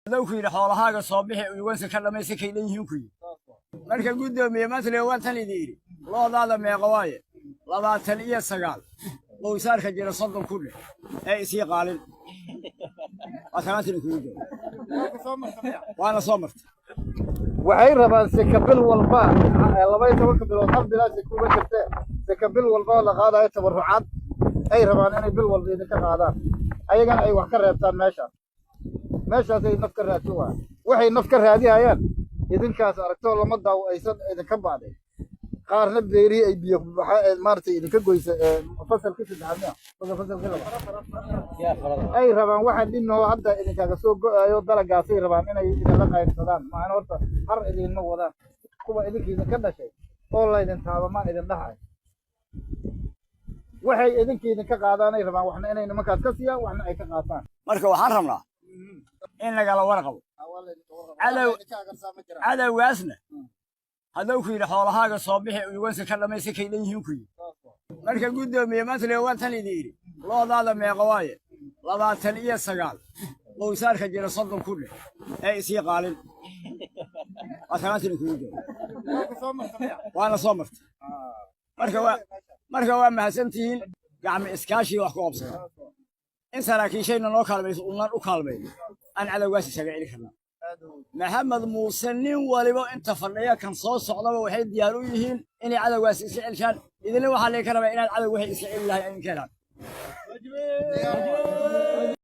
Hadduu ku yidhi xoolahaaga soo bixi, ugansa ka dhamaysa kay leeyihiin ku yidhi. Marka guddoomiye, maantale waan tan idin yidhi: loodaada meeqa waaye? 29. Qowsaarka jira 30 ku dheh ee isii qaalin. Waa 90 kugu jiro, waana soo martay. Waxay rabaan seka bil walba, 12-ka bilood hal bilaa seka uga jirtee, seka bil walba oo la qaadayo tabarrucaad ay rabaan inay bil walba idinka qaadaan, ayagana ay wax ka reebtaan. Meeshaas meeshaasay naf ka raadsan waay. Waxay naf ka raadihayaan idinkaas aragtoo lama daawo aysan idinka ba'day. Qaarna beerihii ay biyo maaragtay idinka goysa fasalkii saddexaad miya fasalkii labaad ay rabaan. Waxa dhinoo hadda idinkaga soo go'ayo dalagaasay rabaan inay idinla qaybsadaan. Maana horta har idinma wadaan. Kuwa idinka idinka dhashay oo laydin taaba ma idin dhahay. Waxay idinka idinka qaadaanay rabaan, waxna inay nimankaas ka siiyaan, waxna ay ka qaataan. Marka waxaan rabnaa in lagala warqabo cadow. Cadowgaasna hadduu ku yidhi xoolahaaga soo bixi, ugansa ka dhamaysa kay leeyihiin ku yidhi. Marka guddoomiye, maantale waan tan idin yidhi: loodaada meeqa waaye? 29. Qowsaarka jira 30 ku dheh ee isii qaalin. Waa 90 kugu jiro, waana soo martay. Marka waa mahadsantihiin. Gacmo iskaashiga wax ku qabsada in saraakiishayna noo kaalmayso, unan u kaalmayno, aan cadowgaas isaga celi karnaa. Maxamed Muuse nin waliba inta fadhiya kan soo socdaba waxay diyaar u yihiin inay cadowgaas iska celshaan. Idinna waxaa laga rabaa inaad cadow waxay iska celi lahay idinka helaan.